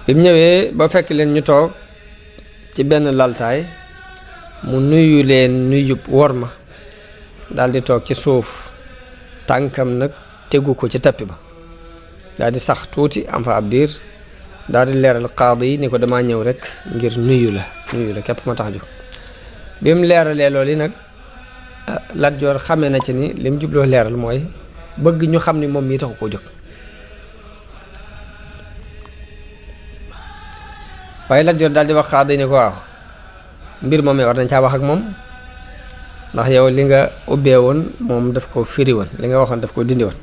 bi mu ñëwee ba fekk leen ñu toog ci benn laltaay mu nuyu leen nuyub worma daldi toog ci suuf tànkam nag tegu ko ci tappi ba daldi sax tuuti am fa ab diir daldi leeral qaadi yi ni ko dama ñëw rek ngir nuyu la képp ma tax jóg bi mu leeralee loolu yi nag Lat Joor xamee na ci ni li mu jubloo leeral mooy bëgg ñu xam ni moom mii taxu koo jóg waaye Lat Joor daldi wax qaadi ni ko waaw mbir moom war nañ caa wax ak moom ndax yow li nga ubbee woon moom daf ko firi woon li nga waxoon daf ko dindi woon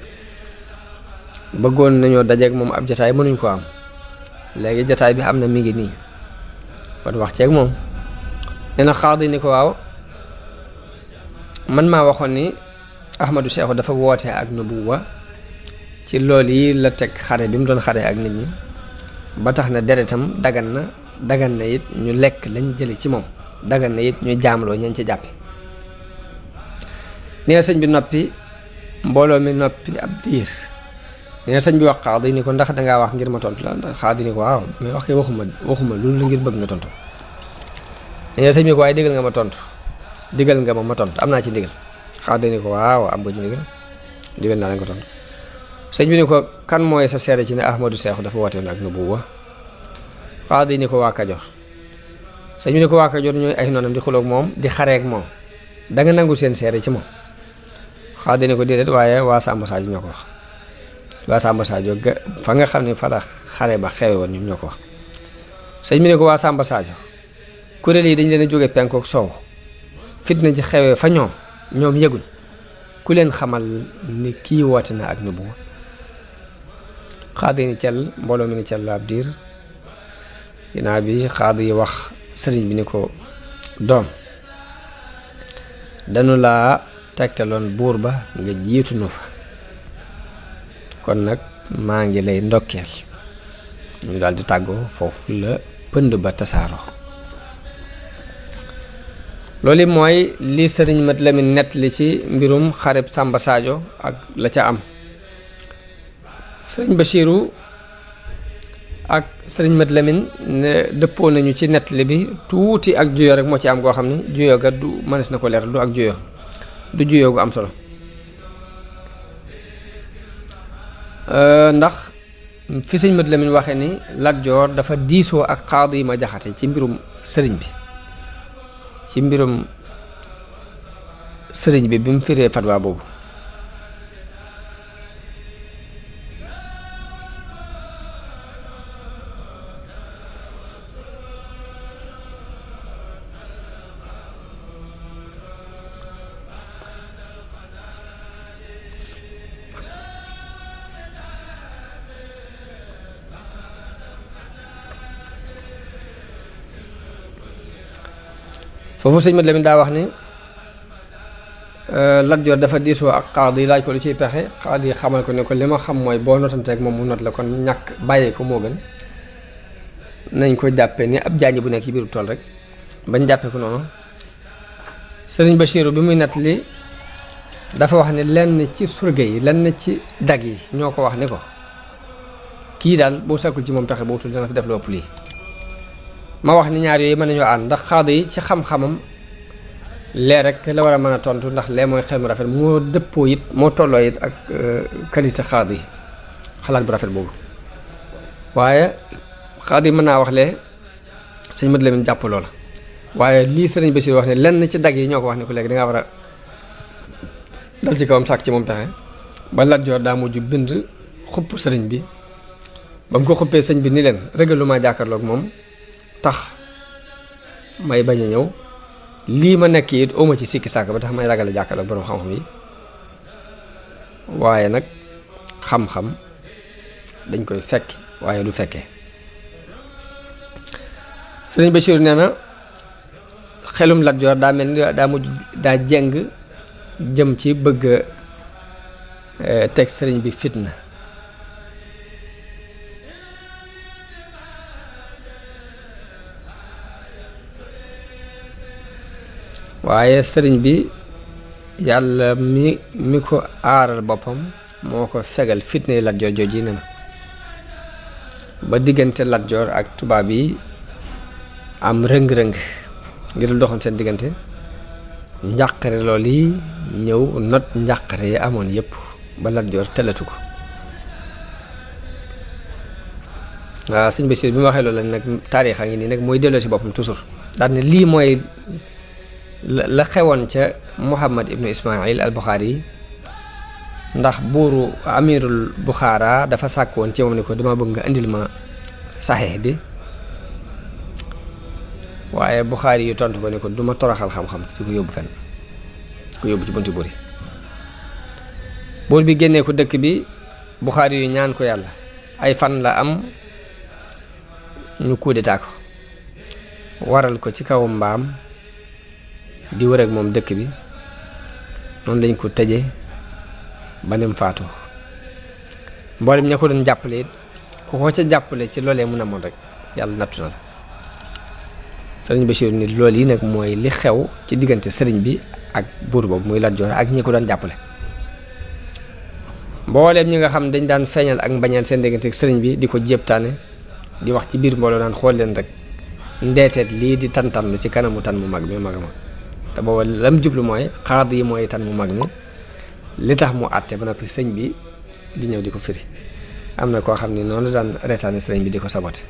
bëggoon nañoo dajeeg moom ab jataay mënuñ ko am léegi jataay bi am na mi ngi nii kon wax ceeg moom nee na xaadi ni ko waaw man maa waxoon ni Ahmadu Seexu dafa woote ak nubuwa ci loolu yi la teg xare bi mu doon xare ak nit ñi ba tax na deretam dagan na it ñu lekk lañ jële ci moom dagan na it ñu jaamloo ñañ ci jàppe nee na sëñ bi noppi mbooloo mi noppi ab diir nee na sëñ bi wax xaadi ni ko ndax dangaa wax ngir ma tontu la ndax xaadi ni ko waaw mais wax ke waxuma loolu la ngir bëgg nga tontu nee na sëñ bi ko waaye digal nga ma tontu am naa ci ndigal xaadi ni ko waaw am nga ci ndigal digal naa la nga tontu sëñ bi ni ko kan mooy sa seere ci ne Ahmadu Seexu dafa woote ak nubuwa xaadi ni ko waa Kajoor sëñ bi ni ko waa Kajoor ñooy ay noonam di xuloog moom di xareek moom da nga nangu seen seere ci moom xaadi ni ko déedéet waaye waa Samba Sadio ñoo ko wax waa Samba Sadio fa nga xam ne fa la xare ba xewe woon ñoom ñoo ko wax sëñ bi ni ko waa Samba Sadio kuréel yi dañ leen a jóge penkook soow fitna ci xewee fa ñoom yëguñ ku leen xamal ni kii woote na ak nubuwa xaadi ni cel mbooloo mi ni cel ab diir ginnaaw bi xaadi yi wax sëriñ bi ni ko doom dañu laa tegtaloon buur ba nga jiitu nu fa kon nag maa ngi lay ndokkeel ñu daldi tàggoo foofu la pënd ba tasaaroo loolu mooy li sëriñ Mat Lamin nett li ci mbirum xareb Samba Sadio ak la ca am sëriñ Bachiru ak sëriñ Mat Lamin ne dëppoo nañu ci nett li bi tuuti ak juyoo rek moo ci am goo xam ne juyoo ga du mënees na ko leeral du ak juyoo du juyoo gu am solo ndax fi sëñ Mat Lamin waxe ni Lat Joor dafa diisoo ak Xaadi Ma Jaxate ci mbirum sëriñ bi bi mu firee fatwa boobu foofu sëñ Mat Lamin daa wax ni Lat Joor dafa diisoo ak Xaadi laaj ko lu ciy pexe Xaadi xamal ko ne ko li ma xam mooy boo notanteeg moom mu not la kon ñàkk bàyyee ko moo gën nañ ko jàppe ni ab jaañi bu nekk ci biiru tool rek bañ jàppe ko noonu sëriñ Bachiru bi muy nett li dafa wax ne lenn ci surga yi lenn ci dag yi ñoo ko wax ni ko kii daal boo sàkkul ci moom pexe boo tul dana fi def lu ëpp lii ma wax ni ñaar yooyu mën nañoo ànd ndax Xaadi yi ci xam-xamam lee rek la war a mën a tontu ndax lee mooy xel mu rafet moo dëppoo it moo tolloo it ak qualité Xaadi yi xalaat bu rafet boobu waaye Xaadi yi mën naa wax lee sëñ Mat Lamin jàpp loola waaye lii sëriñ Basiir wax ne lenn ci dag yi ñoo ko wax ne ko léegi dangaa war a dal ci kawam sàkk ci moom pexe ba Lat Joor daa mujj bind xupp sëriñ bi ba mu ko xuppee sëñ bi ni leen régal lu maa jàkkaarloog moom tax may bañ a ñëw lii ma nekk it oma ci sikki sàkk ba tax may ragal a jàkkaarloog borom xam-xam yi waaye nag xam-xam dañ koy fekk waaye du fekkee sëriñ Bachir nee na xelum Lat Joor daa mel ni daa mujj daa jeng jëm ci bëgg teg sëriñ bi fitna waaye sëriñ bi yàlla mi ko aaral boppam moo ko fegal fitna yi Lat Joor jooju ne na ba diggante Lat Joor ak tubaab yi am rëng-rëng ngir doxoon seen diggante njàqare lool yi ñëw not njàqare yi amoon yépp ba Lat Joor tëlatu ko. waaw sëñ Bachir bi mu waxee loolu nag taarix a ngi nii nag mooy delloo si boppam toujours daal ne lii mooy la xewoon ca Muhammad ibnu Ismail al Buxaari yi ndax buuru amirul Buxaara dafa sàkk woon ci moom ne ko dama bëgg nga indil ma saxiix bi waaye Buxaari yu tontu ko ne ko du ma toroxal xam-xam ci ko yóbbu fenn ko yóbbu ci bunti buur yi. buur bi génnee ko dëkk bi Buxaari yu ñaan ko yàlla ay fan la am ñu coup d'état ko waral ko ci kaw mbaam di wër ak moom dëkk bi noonu lañ ko tëje ba nim faatu. mboolem ña ko doon jàppale it ku ko ca jàppale ci loolee mun a moon rek yàlla nattu na la. sëriñ Bachir ni loolu yi nag mooy li xew ci diggante sëriñ bi ak buur boobu muy Lat Joor ak ñi ko doon jàppale. mbooleem ñi nga xam dañ daan feeñal ak mbañeel seen diggante ak sëriñ bi di ko jéebtaane di wax ci biir mbooloo naan xool leen rek ndeeteet lii di tantamlu ci kanamu tan mu mag mi mag a mag te booba lam jublu mooy xaad yi mooy tan mu mag mi li tax mu àtte ba noppi sëñ bi di ñëw di ko firi. am na koo xam ni noonu la daan reetaane sëriñ bi di ko sabote.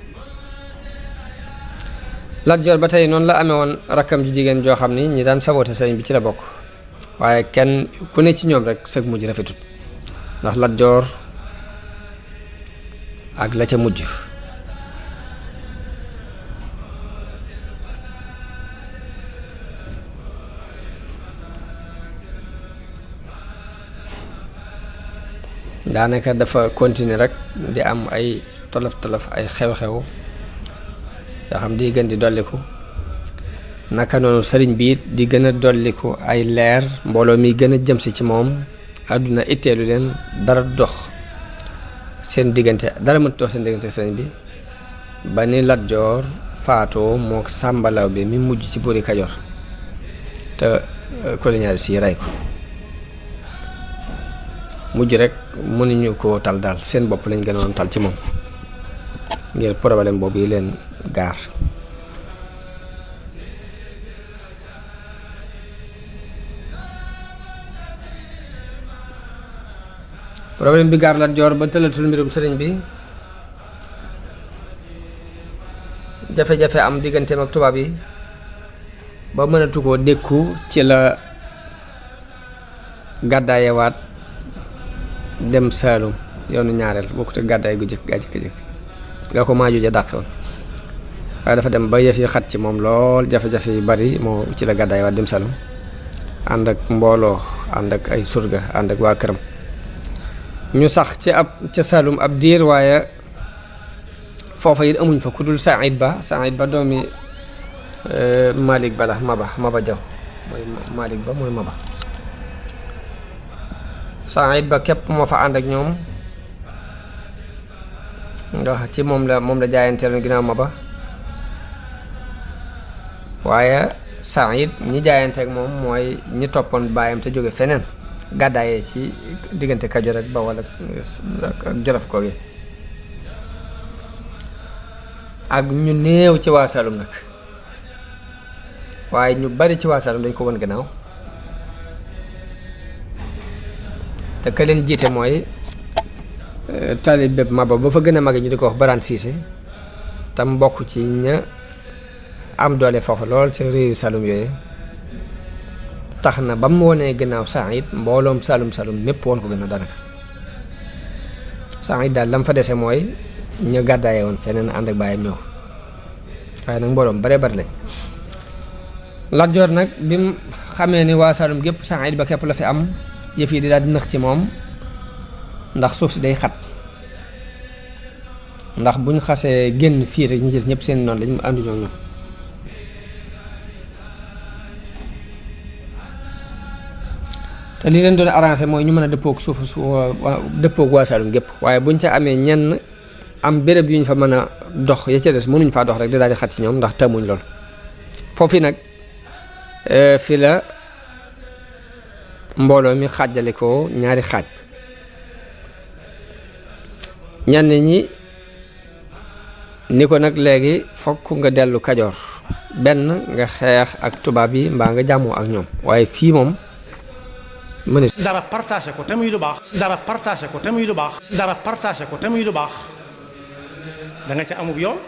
Lat Joor ba tey noonu la amee woon rakkam ju jigéen joo xam ni ñi daan sabote sëriñ bi ci la bokk waaye kenn ku ne ci ñoom rek sëg mujj rafetut ndax Lat Joor ak la ca mujj daanaka dafa continuer rek di am ay tolof-tolof ay xew-xew yoo xam di gën di dolliku naka noonu sëriñ bi it di gën a dolliku ay leer mbooloo mi gën a jëmsi ci moom àdduna itteelu leen dara dox seen diggante dara mënut dox seen diggante sëriñ bi ba ni Lat Joor faatoo mook sàmbalaw bi mi mujj ci buuri Kajoor te colonialiste yi rey ko mujj rek mënuñu koo tal daal seen bopp lañ gënoon tal ci moom ngir problème boobu yi leen gaar. problème bi gaar Lat Joor ba tëlatul mbirum sëriñ bi jafe-jafe am digganteem ak tubaab yi ba mënatu koo dékku ci la gàddaayewaat dem Saalum yoonu ñaareel bokkut ak gàddaay gu jëkk gaa jëkk nga ko maaju ja dàqe woon waaye dafa dem ba yëf yi xat ci moom lool jafe-jafe yu bari moo ci la gàddaayewaat dem Saalum ànd ak mbooloo ànd ak ay surga ànd ak waa këram ñu sax ci ca Saalum ab diir waaye foofa it amuñ fa ku dul Saïd Ba doomi Malick Ba la Maba Jaw mooy Malick Ba mooy Maba Saïd Ba képp moo fa ànd ak ñoom ndax ci moom la jaayanteeloon ginnaaw Maba waaye Saïd ñi jaayante ak moom mooy ñi toppoon baayam te jóge feneen gàddaayee ci diggante Kajoor ak Bawol ak Jolof ko gi ak ñu néew ci waa Saalum nag waaye ñu bari ci waa Saalum dañ ko won gannaaw te ka leen jiite mooy taalibe Maba ba fa gën a mag ñu di ko wax Baraan Siise tam bokk ci ña am doole foofu lool ci réewu Saalum yooyu tax na ba mu wonee gannaaw Saïd mbooloom Saalum mépp woon ko gën a daanaka Saïd daal lam fa dese mooy ñu gàddaaye woon feneen ànd ak bàyyam ñëw waaye nag mbooloom bare lañ. Lat Joor nag bi mu xamee ni waa Saalum gépp Saïd Ba képp la fi am yëf yi di daal di nëx ci moom ndax suuf si day xat ndax bu ñu xasee génn fii rek ñi ci ñëpp seen noonu lañ mu ànduñoo ñoom te li leen doon arrangé mooy ñu mën a dëppoog dëppoog waa Saalum gépp waaye buñ ca amee ñenn am béréb yu ñu fa mën a dox ya ca des mënuñ faa dox rek di daal di xat ci ñoom ndax tëmuñ lool foofu nag fi la mbooloo mi xaajale ko ñaari xaaj ñenn ñi ni ko nag léegi fokk nga dellu Kajoor benn nga xeex ak tubaab yi mbaa nga jàmmoo ak ñoom waaye fii moom mëne dara partagé ko te muy lu baax dara partagé ko te muy lu baax dara partagé ko te muy lu baax da nga ca amub yoon